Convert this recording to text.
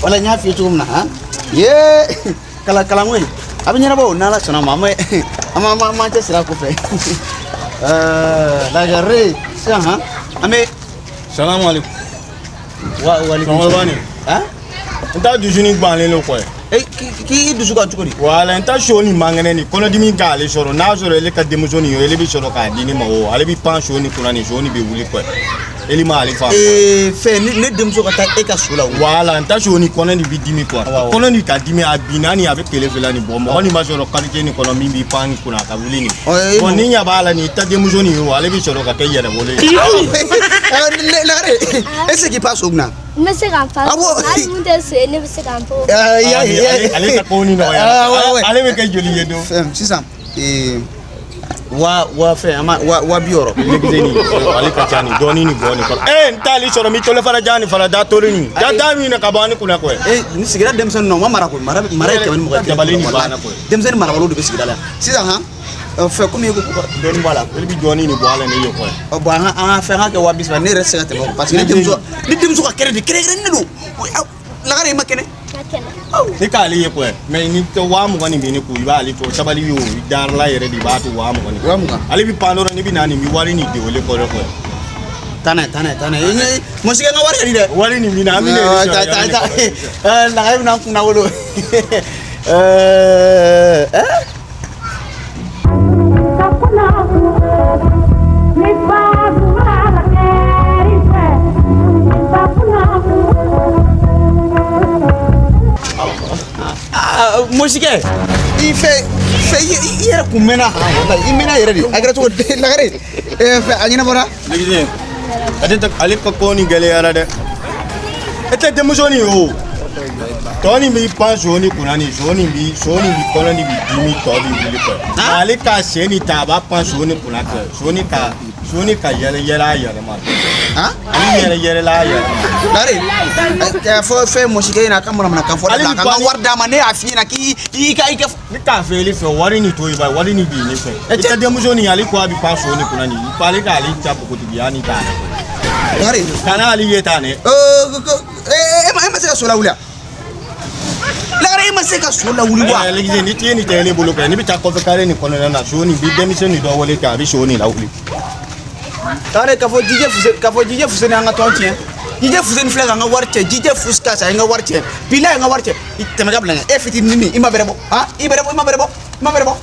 Wala n y'a f'i ye cogo min na han ye kalan kalanko in a bɛ ɲɛnabɔ o n'Ala sɔnna ma, an bɛ an b'an an cɛsiri a ko fɛ. Lagare sisan han an bɛ. Salamu alaikum. Wa walekum. Cɛkɔrɔba nin. Han. N ta dusuni bannen don quoi. E k'i dusu kan cogo di? Wala n ta so nin man kɛnɛ nin, kɔnɔdimi k'ale sɔrɔ. N'a sɔrɔ ele ka denmuso nin ye, ele bɛ sɔrɔ k'a di ne ma o. Ale bɛ pan so nin kunna nin, so nin bɛ wuli quoi. Ele ma ale faamu. Ee fɛn ne denmuso ka taa e ka so la o. Wala n ta so nin kɔnɔ nin bɛ dimi quoi. Awɔ. Kɔnɔ nin ka dimi, a binna nin, a bɛ kele fila nin bɔ. Mɔgɔ nin ma sɔrɔ quartier nin kɔnɔ min bɛ pan nin kunna a ka wuli nin. Ɔ, e Bon, ni ɲɛ b'a la nin, i ta denmuso nin ye o, ale bɛ sɔrɔ ka kɛ yɛrɛwolo ye. Lagare, e se k'i pan so kunna? N bɛ se ka n fa. Awɔ. Hali mun tɛ so ye, ne bɛ se ka n fa. Ya ya. Ale ka ko ni nɔgɔya. Ah, ouais, ouais. Ale bɛ kɛ joli ye don? Fɛn sisan ee wa wa fɛn an ma wa 60. Nɛgɛsɛ nin, ale ka ca nin dɔɔnin nin bɔ nin kɔrɔ. Ee, n t'ale sɔrɔ mi tolo fana ja nin fana da tori nin. Ja da min ka bɔ ani kunna koyi. Ee, ni sigida denmisɛnnin ninnu, u ma mara koyi. Mara mara ye 120. Dabali nin banna koyi. Denmisɛnnin marabaliw de bɛ sigida la yan sisan han. Fɛn komi e ko ko ka dɔɔnin bɔ a la. Ale bɛ dɔɔnin nin bɔ a la ne ye koyi. Ɔ bon, an ka fɛn an ka kɛ 30.000. Ne yɛrɛ tɛ se ka tɛmɛ o kan parce que ne denmuso ka kɛnɛ de kɛrɛnkɛrɛnnen don. Lagare, i ma kɛnɛ? Ka kɛnɛ. Ne k'ale ye koyi, mais ni tɛ 20.000 nin bɛ ne kun, i b'ale to sabali ye o, i darala yɛrɛ de, i b'a to 20.000 nin. 20.000. Ale bɛ pan dɔrɔn, ne bɛ na nin, bɛ wari nin di ole kɔrɔ koyi. Taa n'a ye, taa n'a ye, taa n'a ye. Mɔsikɛ, n ka wari ka di dɛ. Wari nin bɛ na, an bɛ na Ah, sɔrɔ ta yɔrɔ ta nin ta kɔrɔ. Lagare bɛna n kunna wolo. Ɛɛ ɛɛ. Ah, mɔsikɛ, i fɛ fɛ i yɛrɛ kun mɛnna han, walahi i mɛnna yɛrɛ de. A kɛra cogo di Lagare? Fɛ a ɲɛnabɔra? Nɛgɛsɛ, ale tɛ ale ka ko nin gɛlɛyara dɛ. E tɛ denmuso nin ye o. Tɔ nin b'i pan so nin kunna nin, so nin bi kɔnɔ nin bi dimi, tɔ bi wuli kɔ. Ale ka sen nin ta, a b'a pan so nin kunna kɛ so nin ka yɛlɛ yɛlɛ a yɛrɛ ma. Han. Ale yɛlɛ yɛlɛla a yɛrɛ ma. Lagare, fɔ fɛn mɔsikɛ ɲɛna a ka manamanakan fɔ Ale dabila, a bi ka n ka ban wari d'a ma. Ne y'a f'i ɲɛna k'i i ka Ne k'a fɛ ele fɛ wari nin to yen ba, wari nin b'i ne fɛ. I tɛ denmuso nin, ale ko a bɛ pan so nin kunna nin, ale k'ale ta npogotigiya nin ta. Lagare. Kana ale ye tan dɛ. E ma se ka so lawuli wa? Lagare, e ma se ka so lawuli wa? Ɛɛ, ni tiɲɛ nin tɛ ne bolo kɛ, ne bɛ taa kɔfɛ kare nin kɔnɔna na, so nin bi denmisɛnnin dɔ wele kɛ, a bɛ so nin lawuli. Lagare, k'a fɔ DJ Fuseni, k'a fɔ DJ Fuseni an ka tɔn tiɲɛ. DJ Fuseni filɛ k'an ka wari cɛ. DJ Fuskas, a ye n ka wari cɛ. Bila ye n ka wari cɛ. I tɛmɛ ka bila n ɲɛ. E fitinin min, i ma bɛrɛ bɔ han, i bɛrɛ bɔ, i ma bɛrɛ bɔ, i ma bɛrɛ bɔ.